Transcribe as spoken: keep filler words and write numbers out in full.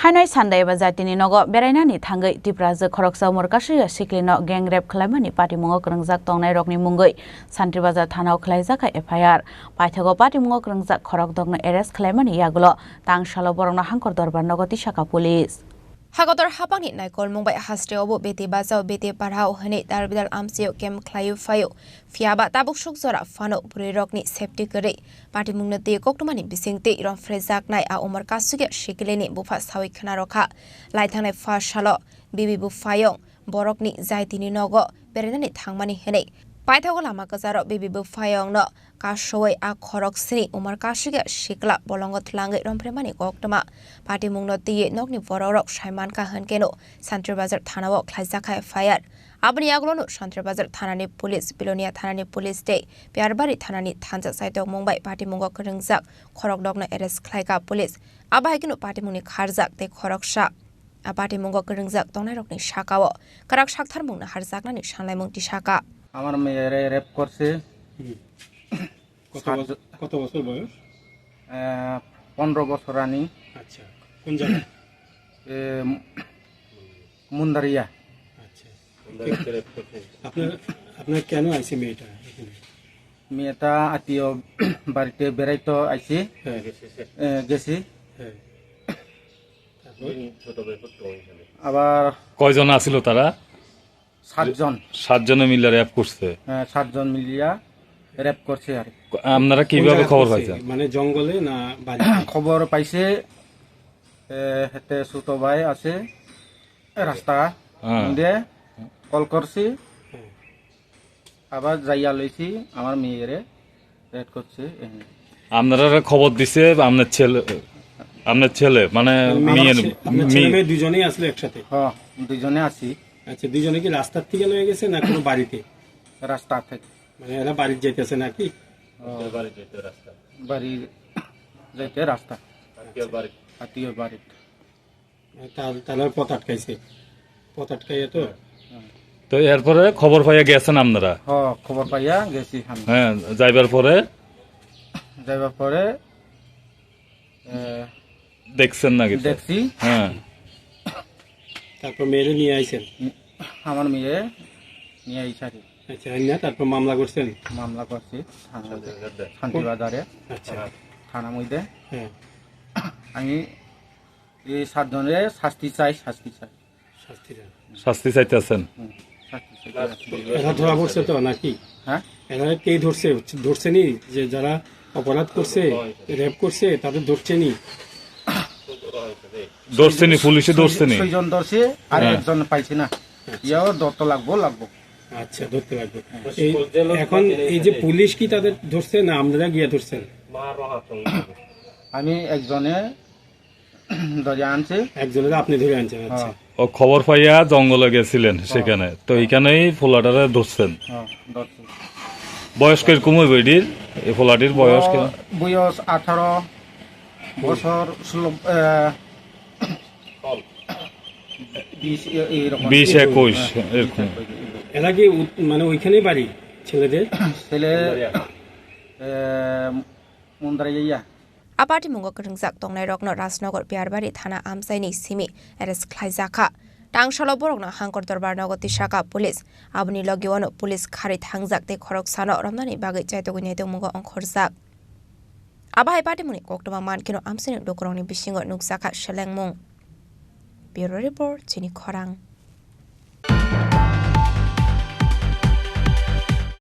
Hainai Sunday ba jatini nogo berainani thangwi Tiprajwk khoroksa Umar Kasui Sikli no gang rape khwlaimani patimungo kwrwngjak tongnai rokni mungwi Santri Bazar thanao khwlaijak kha F I R. Paithago patimungo kwrwngjak khorok dokno arrest khwlaimani yagulo tang salo borokno Hangkor Dorbar nogo tisakha police. Hagodor hapangni naikolmung bai haste obo bete bachao bete parhao hwnwi darbidal amchaio camp khlaiwi phaio. Phiyaba tabuk suk jora phano bwrwi rokni safety kwrwi. Patimungno twi koktwmani bisingtwi romphrejaknai a Umar Kasugya Sikilini bupha sawi khna rokha. Laithangnai pha salo bibi buphayong borokni jaitini nogo berainani thangmani hwnwi. Paithago lama kwcharo bibi buphayongno kasowai a khorok sini Umar Kasugya sikla bolongo twlangwi romphrimani koktwma. Patimungno twiwi nokni borokrok saimankha hwnkeno Santri Bazar thanao khlaijakha F I R. Aboni yagulono Santri Bazar thanani police, Bilonia thanani police tei Piyarbari thanani thansa saitokmung bai patimungo kwrwngjak khorokdokno arrest khlaikha police. Abo hai kheno patimungni kharjak tei khoroksa a patimungo kwrwngjak tongnairokni sakao kwrak saktharmungno harjaknani sanlaimung tisakha. আমার মেয়েরে রেপ করছে। হুম। কত সাত বছর, কত বছর বয়স? আহ, পনেরো বছর রানী। আচ্ছা, কোন জায়গা? এ, মুন্দারিয়া। আচ্ছা। আপনার, আপনার কেন আইছে মেয়েটা এখানে? মেয়েটা আত্মীয় বাড়িতে বেড়াইতে আইছে। হ্যাঁ। এ, গেছি। হ্যাঁ। তারপর? আবার কয়জন আছিল তারা? সাতজন। সাতজনে মিলে রেপ করছে। হ্যাঁ, সাতজন মিলিয়া রেপ করছে আর কি। আপনারা কোন কিভাবে জায়গায় খবর করছে? পাইছেন? মানে জঙ্গলে না বাড়িতে? খবর পাইছে, এ, হেতে ছোট ভাই আছে, রাস্তা হ্যাঁ। দে কল করছি, হ্যাঁ। আবার যাইয়া লইছি আমার মেয়েরে। রেড করছে, এখানে। আপনারা খবর দিছে আপনার ছেলে, আপনার ছেলে, মানে মানে মেয়ের, আপনার ছেলে মেয়ে। মেয়ে দুজনেই আসলে একসাথে? হ্যাঁ, দুজনে আছি। আচ্ছা, দুজনে কি রাস্তার থেকে লয়ে গেছে না কোনো বাড়িতে? রাস্তা থেকে। মানে এরা বাড়ির যাইতেছে নাকি? ও। বাড়ির যাইতে রাস্তা। আত্মীয় বাড়ি। আত্মীয় বাড়ি। তা-, তাহলে পথ আটকাইছে। পথ আটকাইয়া তো? হুম। তো এরপরে খবর পাইয়া গেছেন আপনারা? হ, খবর পাইয়া গেছি আমি। হ্যাঁ, যাইবার পরে? যাইবার পরে, এ, দেখছেন নাকি? দেখছি। হ্যাঁ। তারপর মেয়েরে নিয়ে আইছেন? উম, আমার মেয়ে নিয়ে আইসা আর কি। আচ্ছা, আইনা তারপর মামলা করছেন? মামলা করছি থানাতে, শান্তিবাজারে। আচ্ছা। থানা মধ্যে। হ্যাঁ। আমি এই সাতজনের শাস্তি চাই, শাস্তি চাই। শাস্তি চাই। শাস্তি চাইতেছেন? হুম, শাস্তি চাইতেছি। এরা ধরা পড়ছে তো নাকি? হ্যাঁ? এরা কে ধরছে? ধরছেনি যে যারা অপরাধ করছে, রেপ করছে, তাদের ধরছেনি? ধরছেনি, পুলিশে ধরছেনি? ছয়জন ধরছে, আর হ্যাঁ। একজন পাইছে না। ইয়াও ধরতে লাগবো, লাগবো। আচ্ছা, ধরতে লাগবে। এই, এখন এই যে পুলিশ কি তাদের ধরছে না আপনারা গিয়া ধরছেন? আমি একজনে ধরে আনছি। একজনে আপনি ধরে আনছেন, আচ্ছা। হ্যাঁ। ও খবর পাইয়া জঙ্গলে গেছিলেন হ্যাঁ। সেখানে, তো এখানেই ফোলাটারে ধরছেন। হ্যাঁ, ধরছি। বয়স কিরকম হইব এটির? এই ফোলাটির বয়স ও, কিরকম? বয়স আঠারো বছর, ষোলো, আহ, বিশ, এ-, এইরকম। বিশ, একুশ, হ্যাঁ, এরকম। বিশ, একুশ। এরা কি উত-, মানে ওইখানেই বাড়ি ছেলেদের? ছেলে, এ, মুন্দ্রাইয়া। A patimungo kwrwngjak tongnairokno Rajnagar Piyarbari thana amchaini simi arrest khlaijakha. Tangsalo borokno Hangkor Dorbar nogo tisakha police. Aboni logi wano police kharwi thangjak tei khoroksano romnani bagwi chaitogwi naitokmungo ongkhorjak. Abo hai patimungni koktwma mankhe no amchaini lukurokni bisingo nukjakha selengmung. Bureau Report, Chini Khorang.